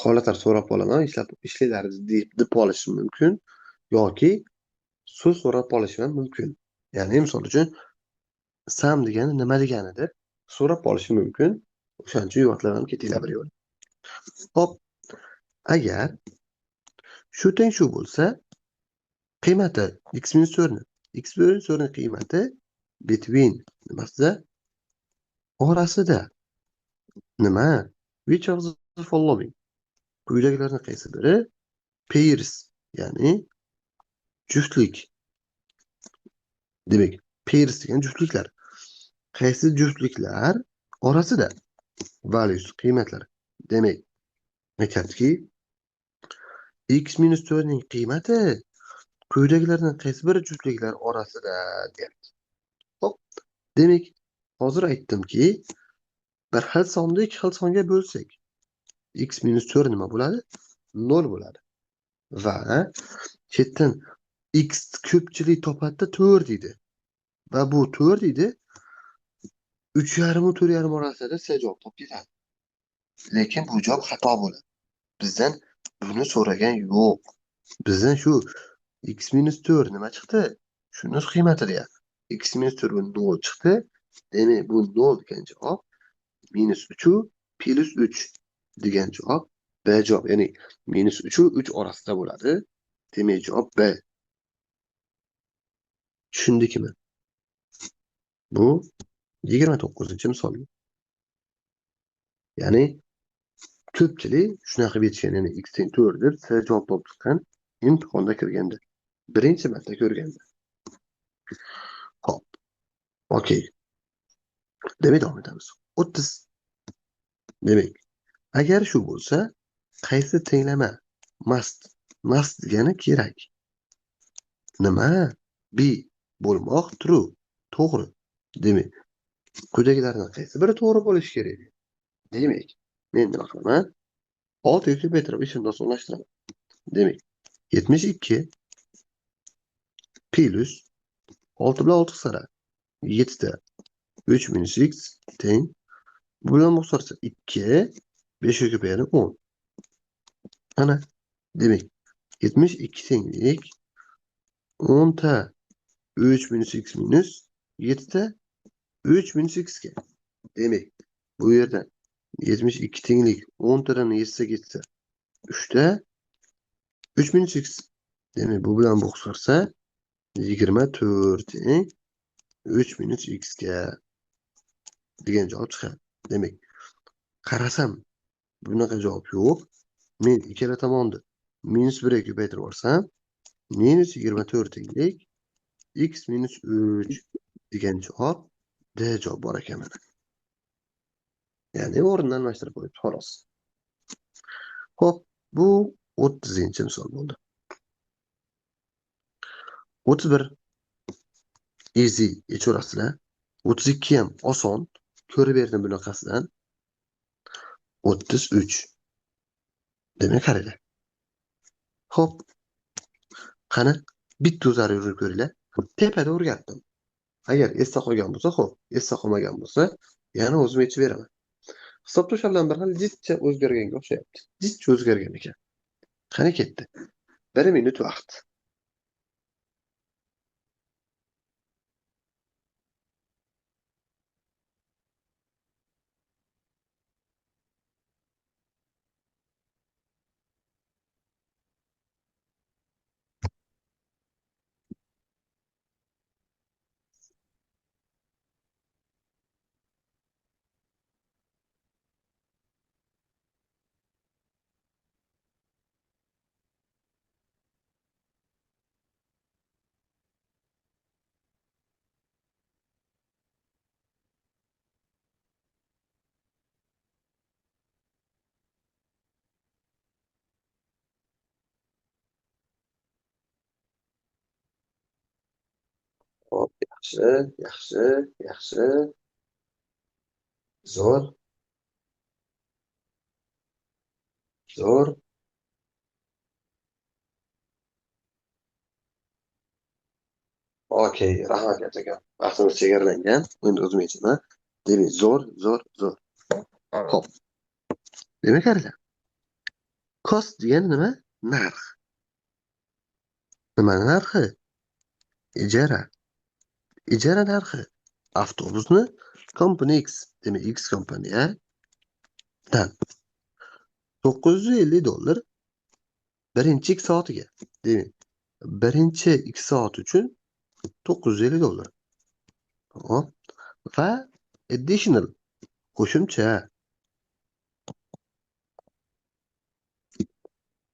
holatlar so'rab qolaman, ishlanglar deb olishim mumkin yoki so'z so'rab olishim ham mumkin. Ya'ni misol uchun sam degani nima degani deb so'rab olishim mumkin. O'shaning uchun yodlab ham ketinglar bir yo'l. Xo'p, agar shu teng shu bo'lsa, qiymati x minus 4 ni, x minus 4 ning qiymati between nimasida? Orasida. Nima? Which of the following? Quyidagilarning qaysi biri pairs, ya'ni juftlik. Demak, pairs degan juftliklar. Qaysi juftliklar orasida values, qiymatlar. Demak, aytyaptiki, x minus 4 ning qiymati quyidagilarning qaysi biri juftliklar orasida deyapti. Xo'p, demak, hozir aytdimki, bir xil sonni ikki xil songa bo'lsak, x minus 4 nima bo'ladi? 0 bo'ladi. Va chetdan x ko'pchilik topadida 4 deydi. Va bu 4 deydi. 3,5 va 4,5 orasida C javob topib ketadi. Lekin bu javob xato bo'ladi. Bizdan buni so'ragan yo'q. Bizdan shu x minus 4 nima chiqdi? Shuni qiymati deyapti. X minus 4 bu 0 chiqdi. Demak, bu 0 degan javob minus 3 plus 3 degan javob B javob. Ya'ni minus 3 u 3 orasida bo'ladi. Demak, javob B. Tushundikmi? Bu 29-misol. Ya'ni ko'pchilik shunaqa qilib yetishgan, ya'ni x teng 4 deb C javob topib chiqqan imtihonda kirganda. Birinchi marta ko'rganda. Xo'p. Okey. Demak, davom etamiz. 30. Demak, agar shu bo'lsa, qaysi tenglama must, must degani kerak. Nima? B bo'lmoq true, to'g'ri. Demak, quyidagilardan qaysi biri to'g'ri bo'lishi kerak? Demak, men nima qilaman? 6 ga ko'paytirib ishimni osonlashtiraman. Demak, 72 plus 6 bilan 6 qisqaradi. 7 ta 3 minus x teng bu bilan qisqarsa 2 5 ga ko'payadi 10. Ana, demak, 72 tenglik 10 ta 3 minus x minus 7 ta 3 minus x ga. Demak, bu yerda 72 tenglik 10 tadan 7 ketsa 3 ta 3 minus x. Demak, bu bilan bu qisqarsa 24 teng 3 minus x ga degan javob chiqadi. Demak, Qarasam, bunaqa javob yo'q. Men ikkala tomonni minus 1 ga ko'paytirib yuborsam, minus 24 tenglik x minus 3 degan javob D javob bor ekan mana. Ya'ni o'rnidan almashtirib qo'yibdi xolos. Xo'p, bu 30-misol bo'ldi. 31 easy yechaverasizlar. 32 ham oson, ko'rib berdim bunaqasidan. 33. Demak, qaranglar. Xo'p. Qani bitta o'zlari yurib ko'ringlar. Tepada o'rgatdim. Agar esda qolgan bo'lsa, xo'p, esda qolmagan bo'lsa, yana o'zim yechib beraman. Hisobda o'sha bilan bir xil jidcha o'zgarganga o'xshayapti. Jidcha o'zgargan ekan. Qani ketdi. 1 minut vaqt. Hop, yaxshi, yaxshi, yaxshi. Zo'r. Zo'r. Okey, rahmat kattakon. Vaqtimiz chegaralangan. Endi o'zim aytaman. Demak, zo'r, zo'r, zo'r. Xo'p. Demak, qaranglar. Cost degani nima? Narx. Nima narxi? Ijara. Ijara narxi. Avtobusni Company X, demak X kompaniyadan $950 birinchi X soatiga. Demak, birinchi X soat uchun $950. Hop. Va additional qo'shimcha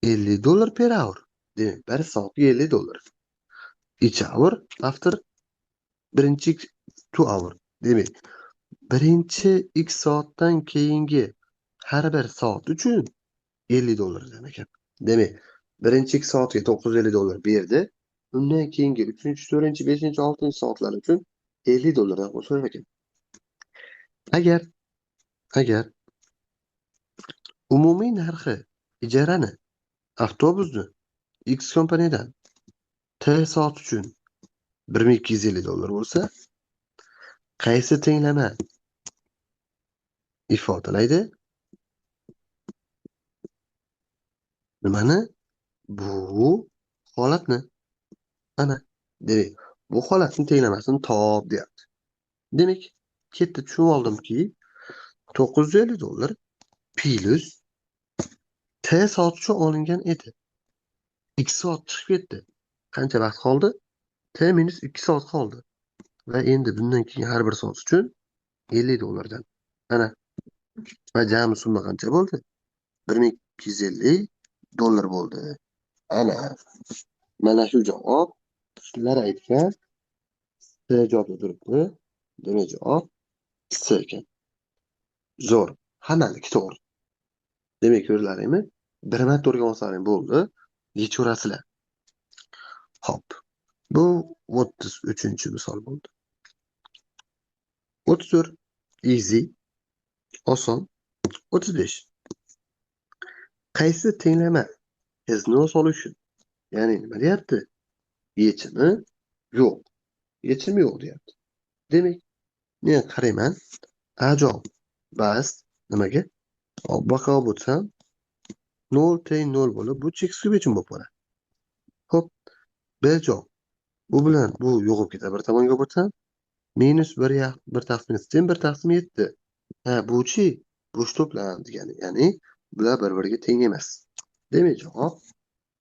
$50 per hour. Demak, bir soatga $50. Each hour after birinchi 2 hour. Demak, birinchi X soatdan keyingi har bir soat uchun $50 demak ekan. Demak, birinchi X soatga $950 berdi. Undan keyingi 3-chi, 4-chi, 5-chi, 6-chi soatlar uchun $50 qo'shilar ekan. Agar umumiy narxi ijarani avtobusni X kompaniyadan T soat uchun $1250 bo'lsa, qaysi tenglama ifodalaydi? Nimani? Bu holatni. Ana, demak, bu holatning tenglamasini top deyapti. Demak, ketdi tushunib oldimki, $950 plus T soat uchun olingan edi. 2 soat chiqib ketdi. Qancha vaqt qoldi? T minus 2 soat qoldi. Va endi bundan keyin har bir soat uchun $50. Ana. Va jami summa qancha bo'ldi? $1250 bo'ldi. Ana. Mana shu javob sizlar aytgan C javobda turibdi. Demak, javob C ekan. Zo'r. Hammaniki to'g'ri. Demak, ko'rdilaringmi? Bir marta o'rganib olsalaring bo'ldi. Yechaverasizlar. Xo'p. Bu 33-misol bo'ldi. 34 easy, oson. 35. Qaysi tenglama has no solution? Ya'ni nima deyapti? Yechimi yo'q. Yechimi yo'q deyapti. Demak, men qarayman. A javob bas nimaga? Baqa olib o'tsam 0 teng 0 bo'lib, bu cheksiz yechim bo'lib qoladi. Xo'p, B javob. Bu bilan bu yo'qolib ketadi. Bir tomonga olib o'tsam minus 1 1 taqsim 7 1 taqsim 7. Ha, buchi bo'sh to'plam degani, ya'ni bular bir-biriga teng emas. Demak, javob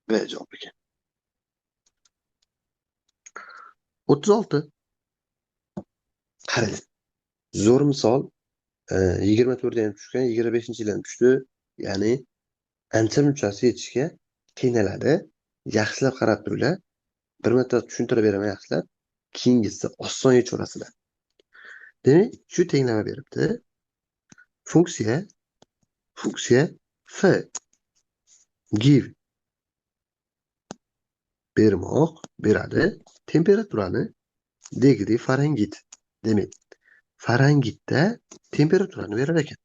B javob ekan. 36. Qarang. Zo'r misol. 24da ham tushgan, 25-yil ham tushdi. Ya'ni ancha munchasi yetishga qiynaladi. Yaxshilab qarab turinglar. Bir marta tushuntirib beraman yaxshilab. Keyingisi oson yechaverasizlar. Demak, shu tenglama beribdi. Funksiya f give bermoq beradi temperaturani degree Fahrenheit. Demak, Fahrenheitda temperaturani berar ekan.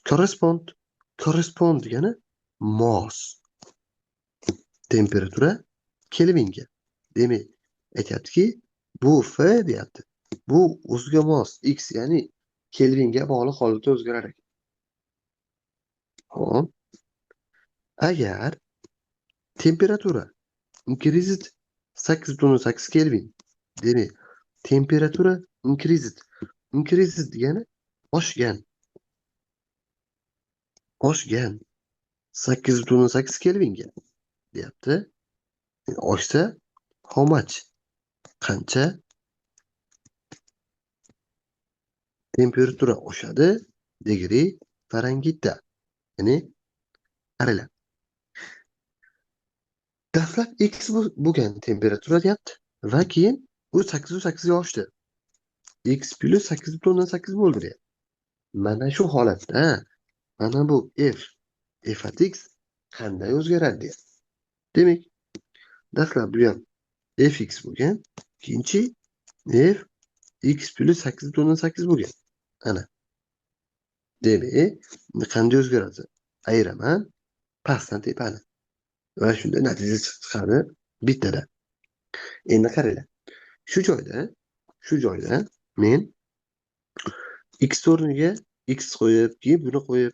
Correspond degani mos. Temperatura Kelvinga. Demak, aytyaptiki, bu F deyapti. Bu o'ziga mos X, ya'ni Kelvinga bog'liq holatda o'zgarar ekan. Xo'p. Agar temperatura increased 8.8 Kelvin, demak, temperatura increased. Increased degani oshgan. Oshgan 8.8 Kelvinga deyapti. Oshsa how much? Qancha temperatura oshadi degree Fahrenheitda. Ya'ni qaranglar. Dastlab X bo'lgan temperatura deyapti va keyin u 8.8 ga oshdi. X plus 8.8 bo'ldi deyapti. Mana shu holatda mana bu f at x qanday o'zgaradi deyapti. Demak, dastlab bu ham fx bo'lgan, keyinchi f x plus 8.8 bo'lgan. Ana. Demak, qanday o'zgaradi? Ayiraman pastdan tepani. Va shunda natija chiqadi bittada. Endi qaranglar. Shu joyda men x o'rniga x qo'yib, keyin buni qo'yib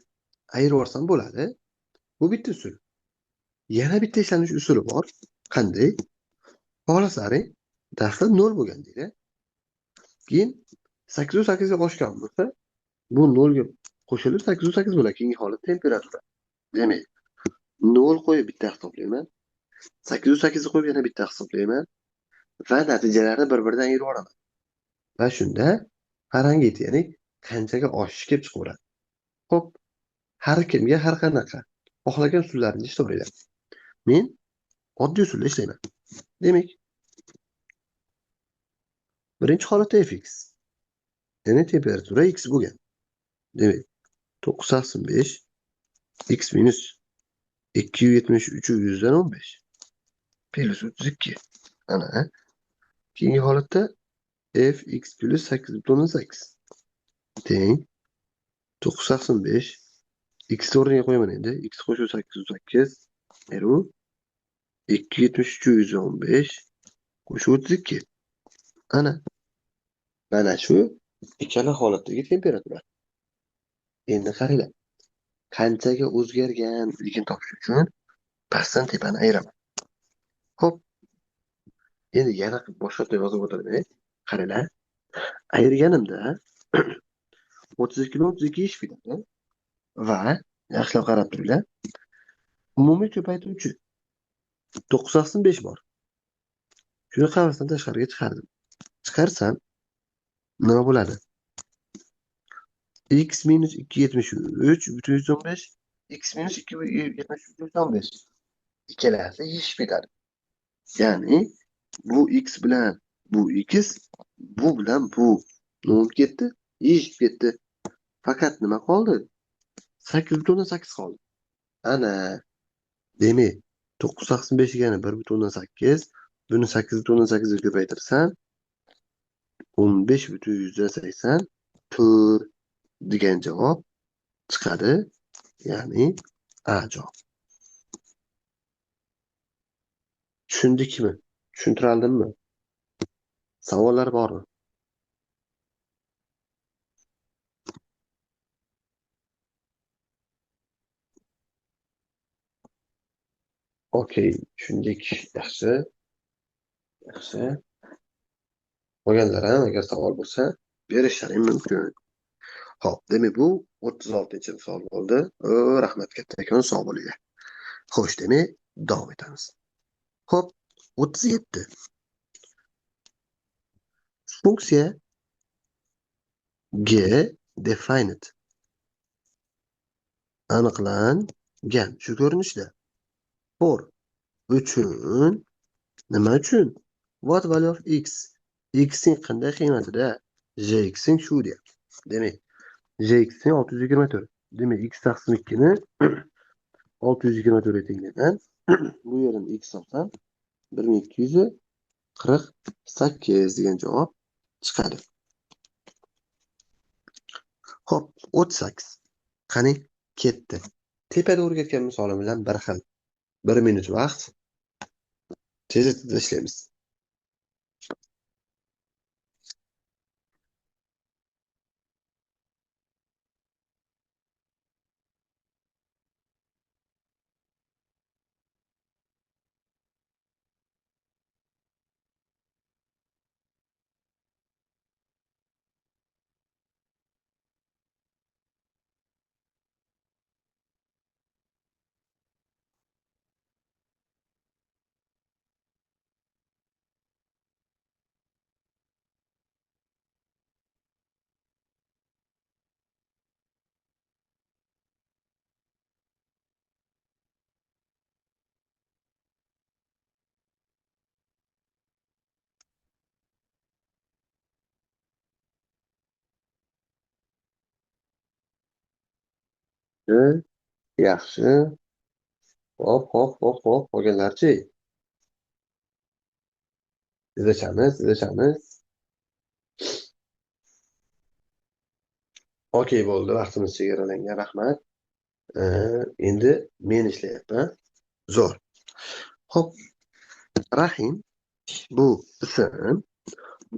ayirib yuborsam bo'ladi. Bu bitta usul. Yana bitta ishlanish usuli bor. Qanday? Xohlasangiz, dastlab 0 bo'lgan deydi. Keyin 8.8 ga oshgan bo'lsa, bu 0 ga qo'shilib 8.8 bo'ladi. Keyingi holat temperatura. Demak, 0 qo'yib bitta hisoblayman. 8.8 ni qo'yib yana bitta hisoblayman va natijalarni bir-biridan ayirib yuboraman. Va shunda Fahrenheit, ya'ni qanchaga oshishi kelib chiqaveradi. Xo'p, har kimga har qanaqa xohlagan usullarini ishlayveradi. Men oddiy usulda ishlayman. Demak, birinchi holatda fx, ya'ni temperatura x bo'lgan. Demak, 9.85 x minus 273.15 plus 32. Ana. Keyingi holatda f x plus 8.8 teng 9.85 x o'rniga qo'yaman endi. X qo'shib 8.8 beru 273.15 qo'shib 32. Ana. Mana shu ikkala holatdagi temperatura. Endi qaranglar. Qanchaga o'zgarganligini topish uchun pastdan tepani ayiraman. Xo'p. Endi yana boshqa yozib o'tiraman. Qaranglar. Ayirganimda 32.32 ish ketadi va yaxshilab qarab turinglar. Umumiy ko'paytiruvchi 9.85 bor. Shuni qavsdan tashqariga chiqardim. Chiqarsam nima bo'ladi? X minus 273.15 x minus 273.15 ikkalasi yeyishib ketadi. Ya'ni bu x bilan bu x, bu bilan bu nima bo'lib ketdi? Yeyishib ketdi. Faqat nima qoldi? 8.8 qoldi. Ana. Demak, 9.85 degani 1.8, buni 8.8 ga ko'paytirsam 15.84 degan javob chiqadi. Ya'ni A javob. Tushundikmi? Tushuntira oldimmi? Savollar bormi? Okey, tushundik. Yaxshi. Yaxshi. Qolganlar ham agar savol bo'lsa, berishlaring mumkin. Xo'p, demak bu 36-misol bo'ldi. Rahmat kattakon, sog' bo'linglar. Xo'sh, demak, davom etamiz. Xo'p, 37. Funksiya g Defined. Aniqlangan shu ko'rinishda. For uchun, nima uchun? What value of x? X ning qanday qiymatida? Gx ning shu deyapti. Demak, gx ning 624. Demak, x taqsim 2 ni 624 ga tenglayman. Bu yerdan x topsam 1248 degan javob chiqadi. Xo'p, 38. Qani ketdi. Tepada o'rgatgan misolim bilan bir xil. 1 minut vaqt. Tez-tez ishlaymiz. Yaxshi. Hop, hop, hop, hop. Qolganlarchi? Izlashamiz, izlashamiz. Okey bo'ldi, vaqtimiz chegaralangan, rahmat. Endi men ishlayapman. Zo'r. Xo'p, Rahim bu ism,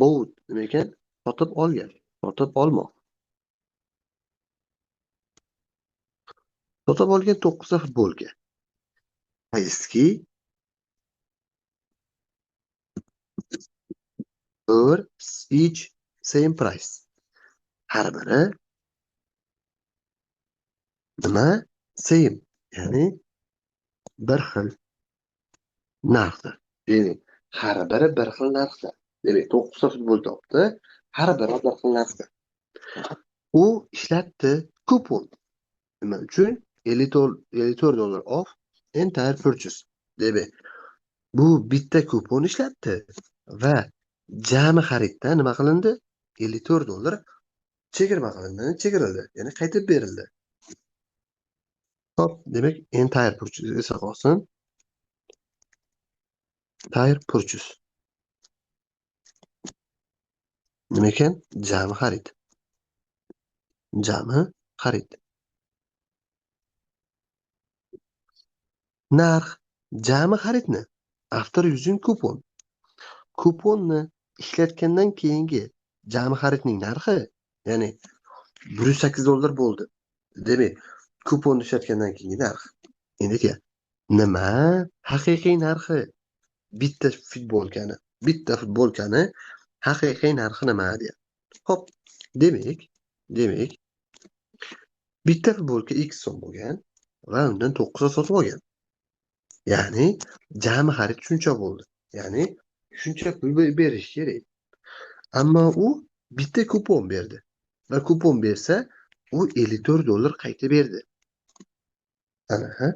bought nima ekan? Sotib olgan, sotib olmoq. Sotib olgan 9 ta futbolka. Qaysi bir each same price. Har biri nima? Same, ya'ni bir xil narxda. Ya'ni har biri bir xil narxda. Demak, 9 ta futbolka olibdi, har biri bir xil narxda. U ishlatdi kupon. Nima uchun? $54 off entire purchase. Demak, bu bitta kupon ishlatdi va jami xaridda nima qilindi? $54 chegirma qilindi, chegirildi, ya'ni qaytib berildi. Xo'p, demak, entire purchase esa qolsin. Entire purchase. Nima ekan? Jami xarid. Jami xarid. Narx jami xaridni after using kupon. Kuponni ishlatgandan keyingi jami xaridning narxi, ya'ni $108 bo'ldi. Demak, kuponni ishlatgandan keyingi narx. Endi aka, nima haqiqiy narxi? Bitta futbolkani, bitta futbolkani haqiqiy narxi nima deyapti. Xo'p, demak, bitta futbolka x so'm bo'lgan va undan 9 ta sotib olgan. Ya'ni jami xarid shuncha bo'ldi. Ya'ni shuncha pul berish kerak. Ammo u bitta kupon berdi va kupon bersa, u $54 qaytib berdi. Ana, ha?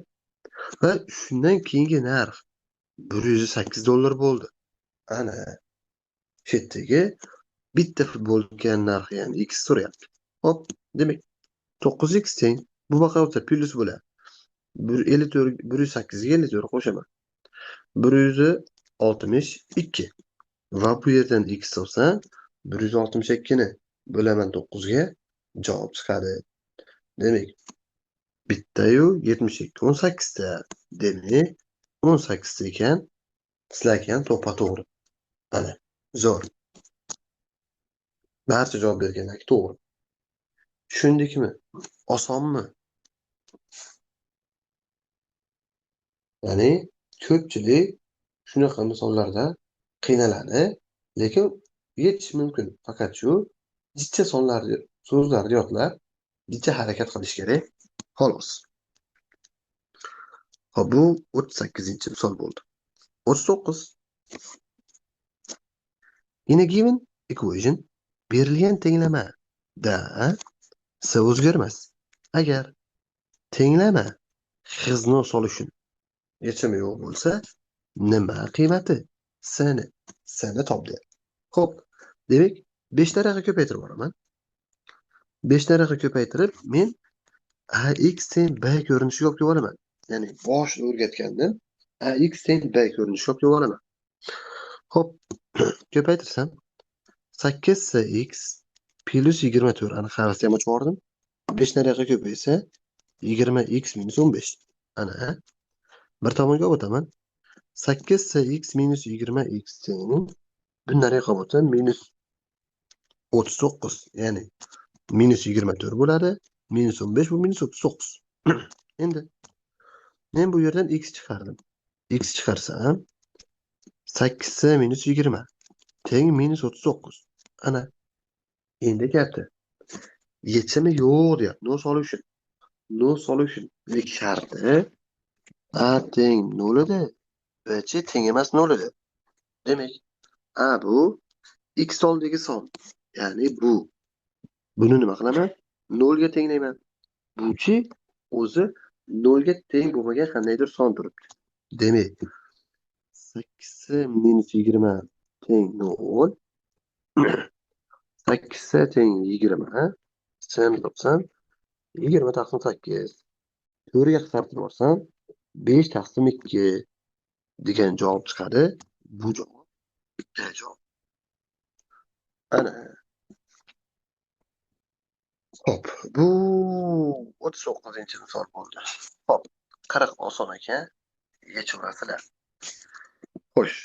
Va shundan keyingi narx $108 bo'ldi. Ana, shu yerdagi bitta futbolka narxi, ya'ni x so'rayapti. Hop, demak, 9x teng bu vaqtda plyus bo'ladi. Bir elli to'rt, bir yuz sakkizga elli to'rt qo'shaman. Bir yuz oltmish ikki. Va bu yerdan x topsam, bir yuz oltmish ikkini bo'laman to'qqizga, javob chiqadi. Demak, bittayu yetmish ikki, o'n sakkizta. Demak, o'n sakkizta ekan. Sizlarga ham to'ppa-to'g'ri. Mana, zo'r. Barcha javob berganlar to'g'ri. Tushundikmi? Osonmi? Ya'ni ko'pchilik shunaqa misollarda qiynaladi, lekin yetish mumkin. Faqat shu jicha sonlarni, so'zlarni yodlab, jicha harakat qilish kerak, xolos. Xo'p, bu 38-misol bo'ldi. 39. In a given equation, berilgan tenglamada S o'zgarmas. Agar tenglama has no solution yechimi yo'q bo'lsa, nima qiymati? S-ni. S-ni top deyapti. Xo'p, demak, 5 tarafa ko'paytirib boraman. 5 tarafa ko'paytirib, men ax teng b ko'rinishiga olib kelib olaman. Ya'ni boshida o'rgatgandim, ax teng b ko'rinishiga olib kelib olaman. Xo'p, ko'paytirsam 8x plus 24, ana havasni ham ochib yubordim. 5 nariyoqqa ko'paysa 20x minus 15. Ana bir tomonga olib o'taman. 8x minus 20x teng bundan nariyoqqa olib o'tsam minus 39, ya'ni minus 24 bo'ladi. Minus 15 bu minus 39. Endi men bu yerdan x chiqardim. X chiqarsam 8 minus 20 teng minus 39. Ana endi aytyapti. Yechimi yo'q deyapti. No solution. No solution. Demak, sharti a teng 0 edi, b chi teng emas 0 edi. Demak, a bu x oldidagi son. Ya'ni bu. Buni nima qilaman? 0 ga tenglayman. Bu-chi o'zi 0 ga teng bo'lmagan qandaydir son turibdi. Demak, 8 minus 20 teng 0. 8 teng 20. Sen topsam 20 taqsim 8. 4 ga qisqartirib yuborsam 5 taqsim 2 degan javob chiqadi. Bu javob bitta javob. Ana. Xo'p, bu 39-misol bo'ldi. Xo'p, 40 oson ekan, yechaverasizlar. Xo'sh.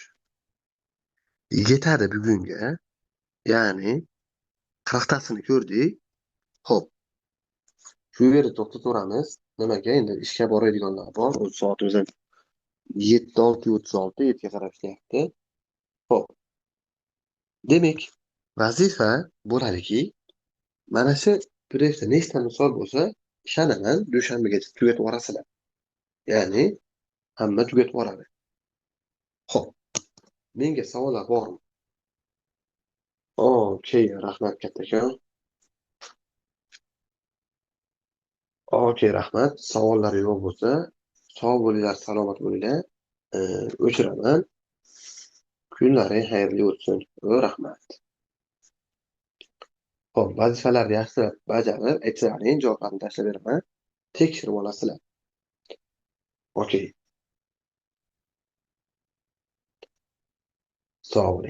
Yetadi bugunga. Ya'ni 40tasini ko'rdik. Xo'p. Shu yerda to'xtataveramiz. Nimaga endi ishga boradiganlar bor. O'z soatimiz ham 7:36, 7ga qarab ishlayapti. Xo'p. Demak, vazifa bo'ladiki, mana shu proyektda nechta misol bo'lsa, ishonaman, dushanbagacha tugatib yuborasizlar. Ya'ni hamma tugatib yuboradi. Xo'p. Menga savollar bormi? Okey, rahmat kattakon. Okey, rahmat. Savollar yo'q bo'lsa, sog' bo'linglar, salomat bo'linglar. O'chiraman. Kunlaring xayrli o'tsin. Rahmat. Xo'p, vazifalarni yaxshilab bajarib, aytsalaring javoblarni tashlab beraman. Tekshirib olasizlar. Okey. Sog' bo'ling.